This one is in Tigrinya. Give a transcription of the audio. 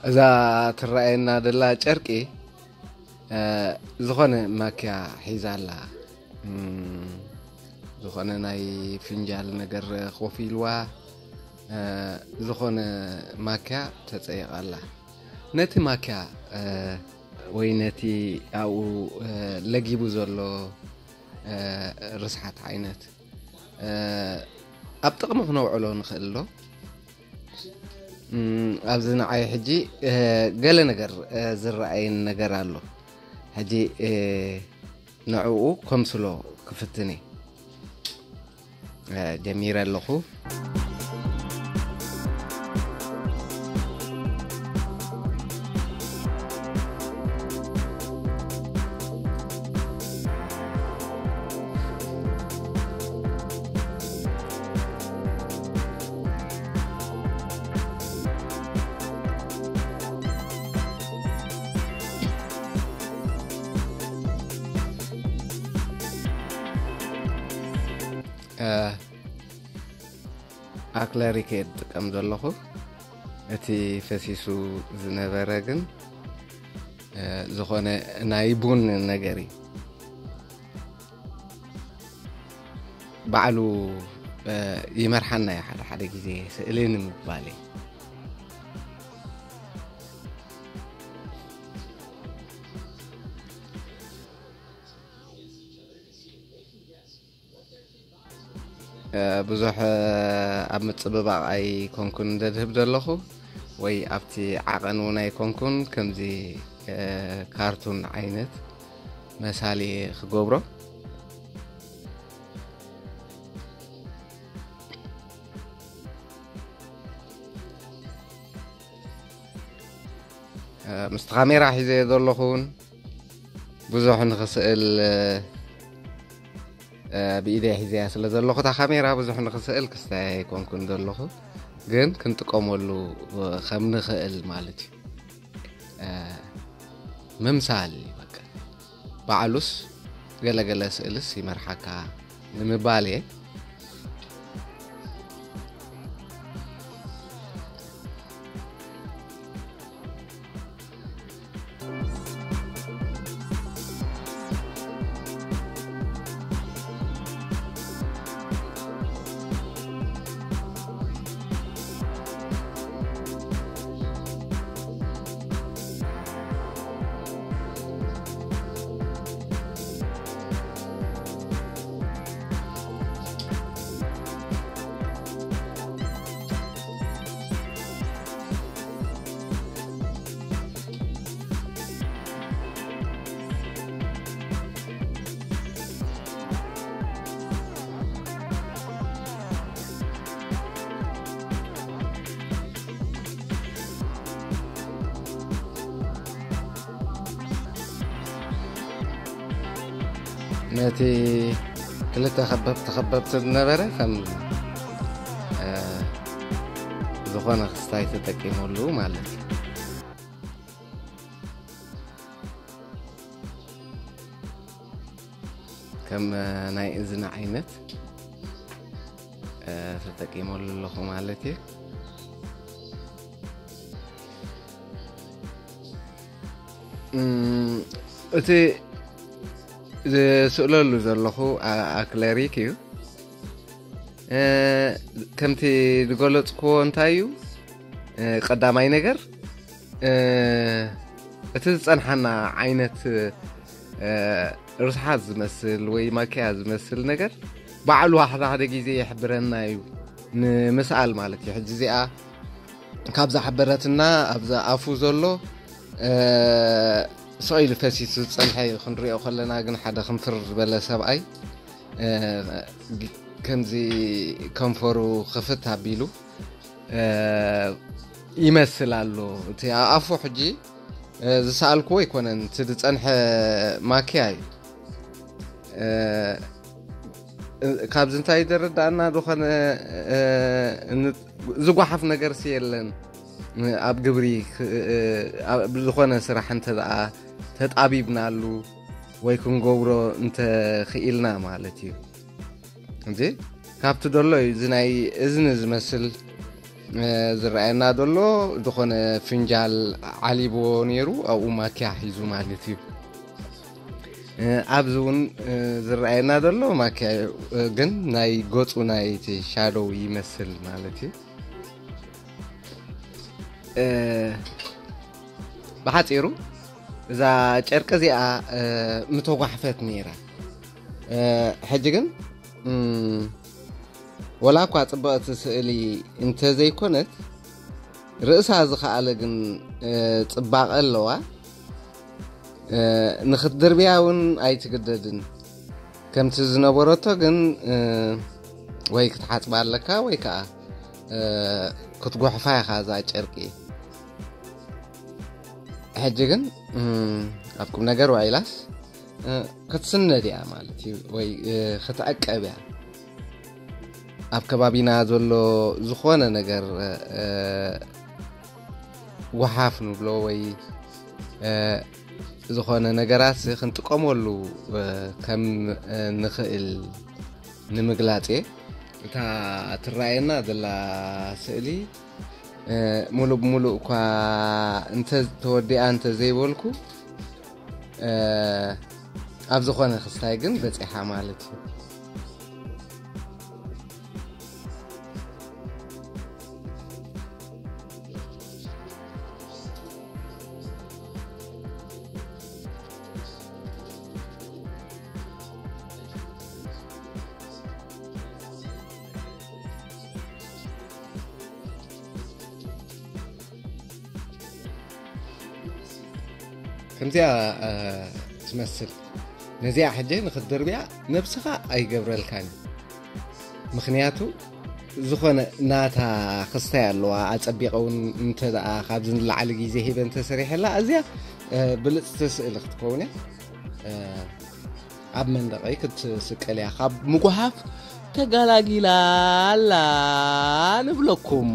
እዛ ትረኣየና ደላ ጨርቂ፣ እ፣ ዝኾነ ማክያ ሒዛ ኣላ። እም፣ ዝኾነ ናይ ፍንጃል ነገር ኮፍ ኢልዋ፣ እ፣ ዝኾነ ማክያ ተጸይቓ ኣላ። ነቲ ማክያ፣ እ፣ ወይ ነቲ ኣብኡ፣ እ፣ ለጊቡ ዘሎ፣ እ፣ ርስሓት ዓይነት፣ እ፣ ኣብ ጥቕሚ ክነውዕሎ ንኽእል ዶ? እም፣ ኣብዚ ንዓይ ሕጂ፣ እ፣ ገለ ነገር፣ እ፣ ዝረኣየኒ ነገር ኣሎ። ሕጂ፣ እ፣ ንዕኡ ከምስሎ ክፍትን እየ። እ፣ ጀሚረ ኣለኹ። እ፣ ኣክለሪክ እየ ዝጥቀም ዘለኹ። እቲ ፈሲሱ ዝነበረ ግን፣ እ፣ ዝኾነ ናይ ቡን ነገር እዩ። ባዕሉ፣ እ፣ ይመርሓና እዩ ሓደ ሓደ ግዜ ስእሊ ንምባል እዩ። እ፣ ብዙሕ፣ እ፣ ኣብ ምጽብባቕ ኣይኮንኩን ዘድህብ ዘለኹ፣ ወይ ኣብቲ ዓቐን እውን ኣይኮንኩን። ከምዚ፣ እ፣ ካርቱን ዓይነት መሳሊ ክገብሮ። እ፣ ምስቲ ካሜራ ሒዘ ዘለኹ እውን ብዙሕ ንኽስእል፣ እ፣ እ፣ ብኢደይ ሒዘያ ስለ ዘለኹ እታ ካሜራ ብዙሕ ንኽስእል ክስታይ ኣይኮንኩን ዘለኹ፣ ግን ክንጥቀመሉ፣ እ፣ ከም ንኽእል ማለት እዩ። እ፣ ምምሳል እዩ በቃ። ባዕሉስ ገለገለ ስእልስ ይመርሓካ ንምባል እየ። ነቲ ክልተ ከበብቲ ከበብቲ ዝነበረ ከም፣ እ፣ ዝኾነ ክስታይ ተጠቂመሉ ማለት እዩ። ከም፣ እ፣ ናይ እዝኒ ዓይነት፣ እ፣ ተጠቂመሉ ኣለኹ ማለት እዩ። እም፣ እቲ ዝስእለሉ ዘለኹ ኣ-፣ ኣክለሪክ እዩ። እ፣ ከምቲ ዝገለጽክዎ እንታይ እዩ? እ፣ ቀዳማይ ነገር፣ እ፣ እቲ ዝጸንሓና ዓይነት፣ እ፣ ርስሓት ዝመስል ወይ ማክያ ዝመስል ነገር ባዕሉ ሓደ ሓደ ግዜ ይሕብረና እዩ፣ ንምስኣል ማለት እዩ። ሕጂ እዚኣ ካብዛ ሓበረትና ኣብዛ ኣፉ ዘሎ፣ እ፣ ስቕ ኢሉ ፈሲሱ ዝጸንሐ እዩ። ክንሪኦ ከለና ግን ሓደ ክንፍር ዝበለ ሰብኣይ፣ እ፣ ከምዚ ከንፈሩ ክፍት ኣቢሉ፣ እ፣ ይመስል ኣሎ። እቲ ኣፉ ሕጂ፣ እ፣ ዝሰኣልክዎ ኣይኮነን፣ እቲ ዝጸንሐ ማክያ እዩ። እ፣ እ፣ ካብዚ እንታይ ዝርዳእና ዝኾነ፣ እ፣ ን-፣ ዝጓሓፍ ነገርሲ የለን። ኣብ ግብሪ ክ- ኣብ ዝኾነ ስራሕ እንተ ደኣ ተጣቢብናሉ ወይ ክንገብሮ እንተኽኢልና ማለት እዩ። እንጂ ካብቲ ደሎ እዩ እዚ ናይ እዝኒ ዝመስል ዝረኣየና ዘሎ። ዝኾነ ፍንጃል ዓሊብዎ ነይሩ፣ ኣብኡ ማኪያ ሒዙ ማለት እዩ። ኣብዚ እውን ዝረኣየና ዘሎ ማኪያ እዩ፣ ግን ናይ ገፁ ናይቲ ሻዶው ይመስል ማለት እዩ። ብሓፂሩ እዛ ጨርቂ እዚኣ ምተጓሕፈት ነይራ። ሕጂ ግን ወላ እኳ ፅብቕቲ ስእሊ እንተዘይኮነት፣ ርእሳ ዝኸኣለ ግን ፅባቐ ኣለዋ። ንክትድርብያ እውን ኣይትግደድን። ከምቲ ዝነበረቶ ግን ወይ ክትሓፅባ ኣለካ ወይ ከዓ ክትጎሕፋ ኢኻ እዛ ጨርቂ። ሕጂ ግን ኣብ ቁም ነገር ዋይላስ ክትስነድ እያ ማለት እዩ፣ ወይ ክትዕቀብ እያ። ኣብ ከባቢና ዘሎ ዝኾነ ነገር፣ ጎሓፍ ንብሎ ወይ ዝኾነ ነገራት ክንጥቀመሉ ከም ንኽእል ንምግላፅ እየ። እታ ትረኣየና ዘላ ስእሊ ሙሉእ ብሙሉእ እኳ እንተ ተወዲኣ እንተ ዘይበልኩ፣ ኣብ ዝኾነ ክስታይ ግን በፂሓ ማለት እዩ። ከምዚኣ ትመስል። ነዚኣ ሕጂ ንክትድርብያ ነብስኻ ኣይገብረልካን። ምክንያቱ ዝኾነ ናታ ክስታይ ኣለዋ። ኣፀቢቐ እውን እንተ ደኣ ካብዚ ንላዕሊ ግዜ ሂበ እንተሰሪሐላ ኣዝያ ብልፅቲ ስእሊ ክትከውን እያ። ኣብ መንደቐይ ክትስቀል እያ። ካብ ምጉሃፍ ተጋላጊላ ኣላ ንብለኩም።